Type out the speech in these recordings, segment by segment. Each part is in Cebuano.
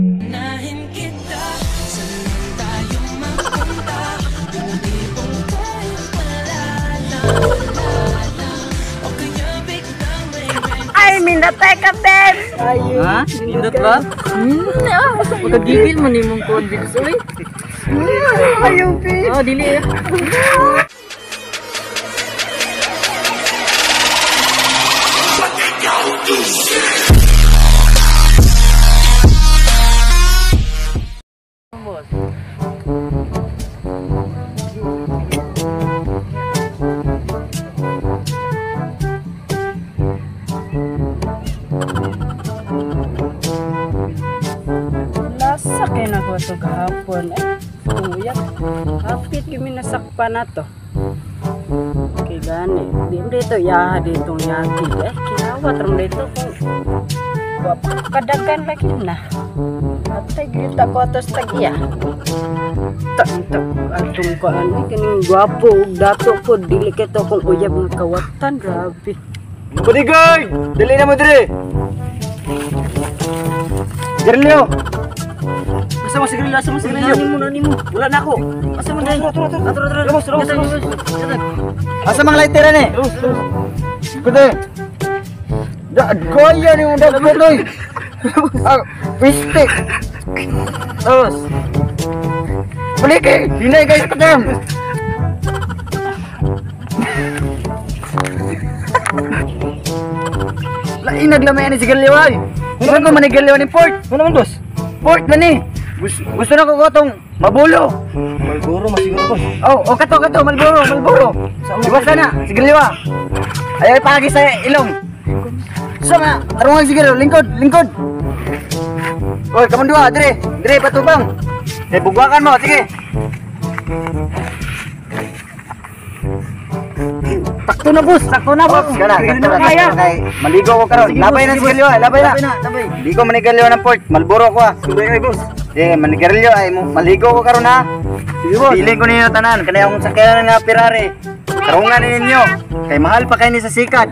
Unahin kita, saan man tayo mapunta? Yung tipong kahit wala na, wala na. O kaya biglang may Ay, minatay ka, babes! Ayun. Ha? Nindot ba? Pagkagigil mo ni mong kuwan, babes, uy. Ayun, babes. Oh, dili eh. Lasa kay na ko ito gahapon. Eh, kung uyak, hapit yung minasakpa na to. Kay gani, di mo dito yaha ditong yaki. Eh, kinawat ram dito kung kadagan lagi na. Atay, gita ko atos tag-iya. Tak, atong kuan eh, kining gwapo ug dato po, dili kito kung uyab nga kawatan, grabe. Bodyguard! Dali na mo dire! Garilyo! Asa mo sigarilyo? Asa mo sigarilyo? Nani mo, nani mo. Wala na ako. Asa mo dai? Tara, tara, Tara, tara. Lumos, lumos, Tara, lumos. tara. Asa mang lightera ni? Kundi. Da, goya ni mong dagko doy. Ah, pistik. Terus. Balik eh. Hinay guys patam. Lain naglamay ni sigarilyo ay. Wala ko manigarilyo ni Port. Ano naman, boss? Port man ni. Gusto na ko katong mabulo. Malboro, masiguro, boss. Oh, oh kato kato Malboro, Malboro. Iwasan na, sigarilyo ah. Ayaw ipagi sa ilong. Sa nga, tarungan sigarilyo, lingkod, lingkod. Oy, kamon duha, dire, dire patubang. Eh, bugwakan mo, sige. Sakto na, boss. Sakto na, boss. Oh, kana, Sige sakto na, na, kaya. sakto na kay maligo ko karon. Sige, Labay boss, na sige, sigarilyo, ah, labay na. Labay na, labay. Di ko manigarilyo ng port, Malboro ko ah. Subay kay boss. Sige, manigarilyo ay maligo ko karon ha. Sige, boss. Piling ko ninyo tanan, kanay akong sakyanan nga Ferrari. Tarungan ni ninyo, kay mahal pa kay ni sa sikat.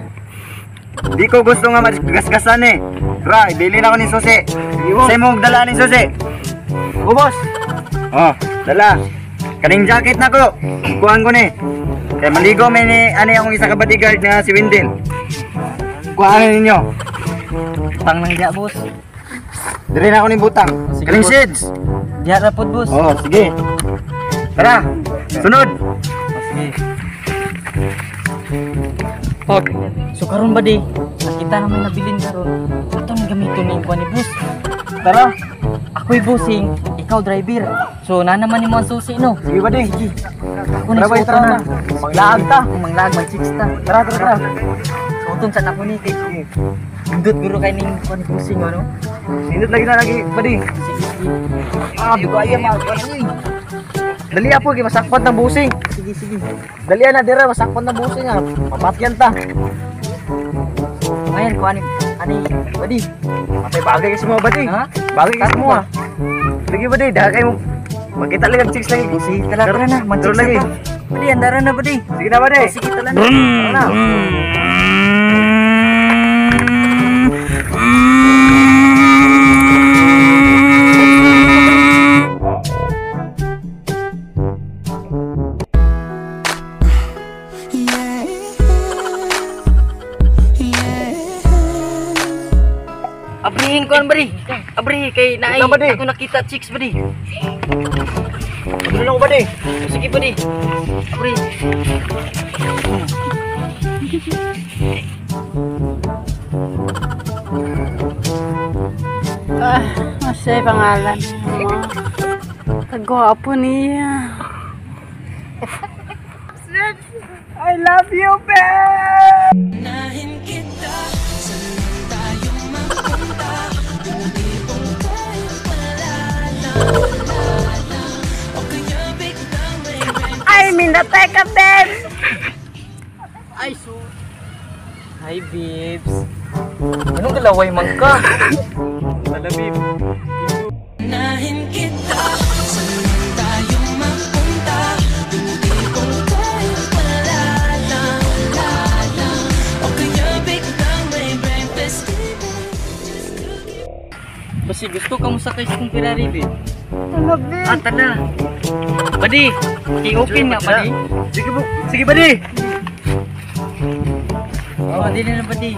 Di ko gusto nga magasgasan eh. Ra, ibili na ako ni susi. Boss. Sa imong dala ni susi. Oh, boss. Oh, dala. Kaning jacket na ko. Kuhan ko ni. Kay maligo may ni ani akong isa ka bodyguard na si Wendell. Kuhaan ninyo. Pang lang diya, boss. Dire na ako ni butang. Sige, Kaning boss. shades. Diya ra pod, boss. Oh, sige. Tara. Sunod. Oh, sige. Pag, so karon ba di? Nakita naman nabilin karon. Ato nang gamiton ning kuan ni boss. Tara. Ako'y bossing, ikaw driver. So na naman nimo ang susi no. Sige ba di? Ako ni Tara, bay, suoton tara na. na. Manglaag ta. Kung manglaag mag chicks ta. Tara, tara, tara. Suoton sa nako ni kay. Indot guro kay ning kuan ni bossing ano. Nindot lagi na lagi, badi. Sige, sige. Ah, bigaya ma. Dali apo kay masakpan ng busing. Sige, sige. Dali na dira masakpan ng busing ah. Mapatyan ta. Ngayon kuan ni ani badi. Patay bagay kay semua badi. Ha? Bagay kay Tama semua. ba? Lagi badi, dah kay mo. Makita lagi ang chicks lagi. Sige, tara tara na, Karon mag-chicks lagi. na ta. Badi, andara na badi. Sige na badi. Sige, tara na. Tara na. Abrihin ko bari. Abri kay naay Ikaw, badi. ako nakita chicks badi. Ano lang badi? Sige badi. Abri. Ah, masay pangalan mo. Kagwapo niya. I love you, babe! Unahin kita, saan man tayo mapunta? Yung tipong kahit wala na, wala na. O kaya biglang may Ay, minatay ka, babes! Ay so. Hi babes. Anong galaway man ka? Talabib. Unahin kita, saan man tayo mapunta? Yung tipong kahit wala na, wala na. O kaya biglang may breakfast even just to keep Basi gusto ka mo sakay sa kong Ferrari, babe. Tara, babe. Ah, tara. Buddy, i-open nga, buddy. Sige po. Sige, buddy. Oh, dili na, buddy.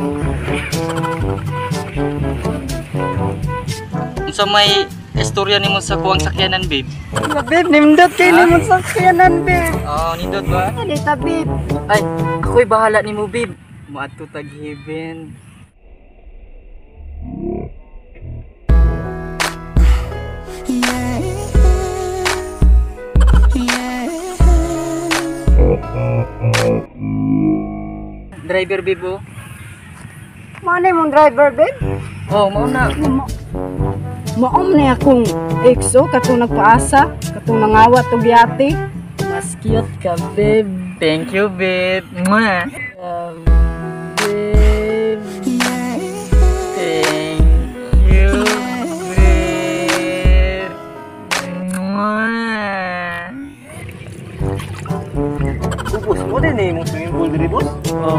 Unsa may istorya nimo sa kuwang sakyanan, babe? Tara, babe, nindot kay nimo sakyanan, babe. Oh, nindot ba? Dali ta, babe. Ay, ako'y bahala nimo, babe. Moadto tag heaven. Driver, babe, oh. Mao na imong driver, babe? Oh, mao na. Maom na akong ex, oh, katong nagpaasa, katong nangawat og yate. Mas cute ka, babe. Thank you, babe. Mwah. Babe. Thank you, babe. Mwah. Ubos mo din eh, mong swimming pool diri, boss. Oh,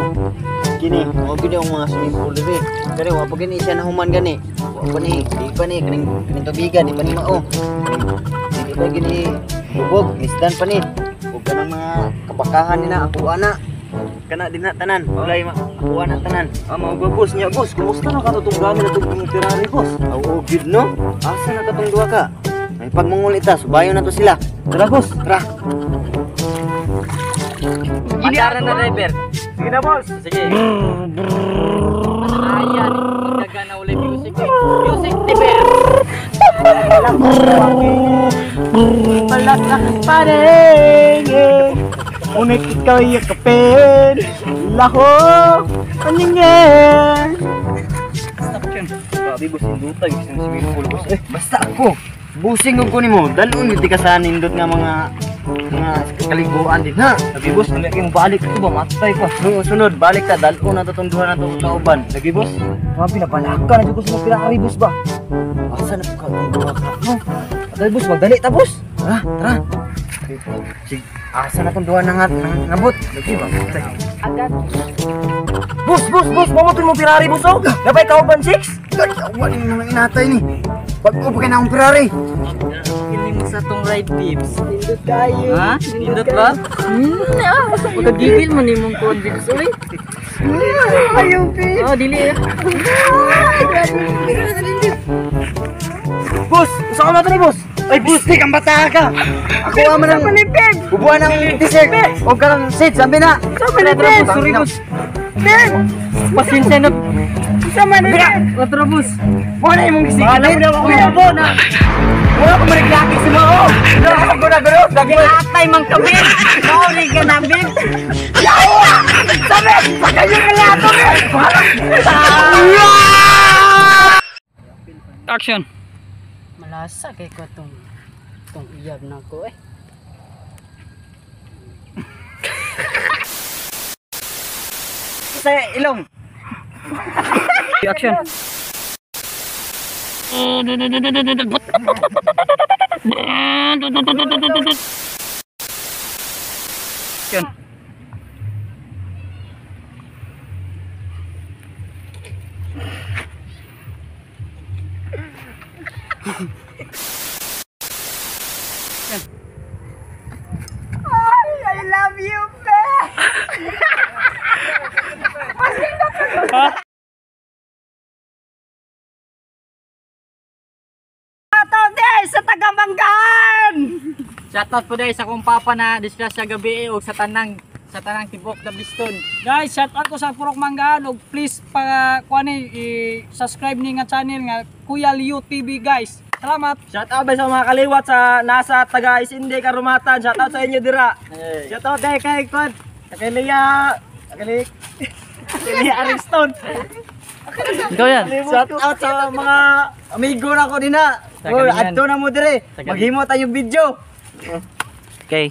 Kini, mao gid ang mga swimming pool diri. Kani wa pa gani siya nahuman gani. Wa pa ni, di pa ni kaning kaning tubigan, di pa ni mao. Di pa gini bubog, nisdan pa ni. Ug kanang mga kabakahan ni na ako ana. Kana din na tanan. Walay ma ako ana tanan. Ah, mao ba, boss? Nya, boss, kumusta na katong gamit na itong Ferrari, boss? Oo, gid no. Asa na katong duha ka? May pagmanguli ta, subayon na to sila. Tara, boss. Tara. Mandara na, driver. Sige na, boss. Sige. Ayan, magdaga na ulit music. Music, driver. Palakak parenge. Unik ikaw yakapin. Laho. Paningin. Grabe, boss, indutay sa swimming pool, boss. Eh, basta ako. Busing ko nimo, dalon gyud ka sa nindot nga mga kaliguan din ha. Lagi, boss, ano yung balik ito ba? Matay pa. Sunod, sunod, balik ta, dalon na to tong duha na to kauban. Lagi, boss. Grabe, napalaka na dyan ko sa mga Ferrari, boss ba? Asa na po ka tong duha ka? No? Atay, boss, magdali ta, boss. Tara, tara. Sig, asa na tong duha na nga nangabot? Lagi ba? Matay. Agad. Boss, boss, boss, mamutin mo Ferrari, boss, oh. Napay kauban 6? Ay, awa ni mga inatay ni. Bag-o pa kay na akong Ferrari. Kini mo sa tong ride, babes. Nindot kayo. Ha? Nindot ba? Pagkagigil mo ni mong kuwan, babes, uy. Ayaw, babe. Oh, dili eh. Boss, usa ka na to ni boss. Ay, bustik ang bata ka. Ako ama nang Babe! bubuan ng t-shirt. O karang seat, sabi na. Sama ni babe! Sorry, boss. Babe! Pasensya na. Sama ni babe! Otro, boss. Mo na imong Bahala mo na ako na po na. Wala ko maniglaki sa mga oh. Wala ko guna-guno. Lagi na. Atay mang kami. Mauli ka na, babe. Sabi, pagayon ka lahat to. Action. Malasa kay ko tong uyab na ko eh. Sa ilong. Action. Action. Ay, I love you, babe! Shoutout sa Tagamanggaan! Shoutout po dahil sa akong papa na disgrasya gabi o sa tanang tibok na Bliston. Guys, shout out ko sa Purok Manggaan ug please pa kuan i-subscribe ni nga channel nga Kuya Liu TV, guys. Salamat. Shout out ba sa mga kaliwat sa nasa taga Isindi Karumatan. Shout out sa inyo dira. Shout out kay kay Kod. Kay Lea, kay Lea Ariston. Ikaw yan. Shout out sa mga amigo na ko din na. Sa galingan. Adto na mo dire. Sa galingan. Maghimo tayo video. Okay.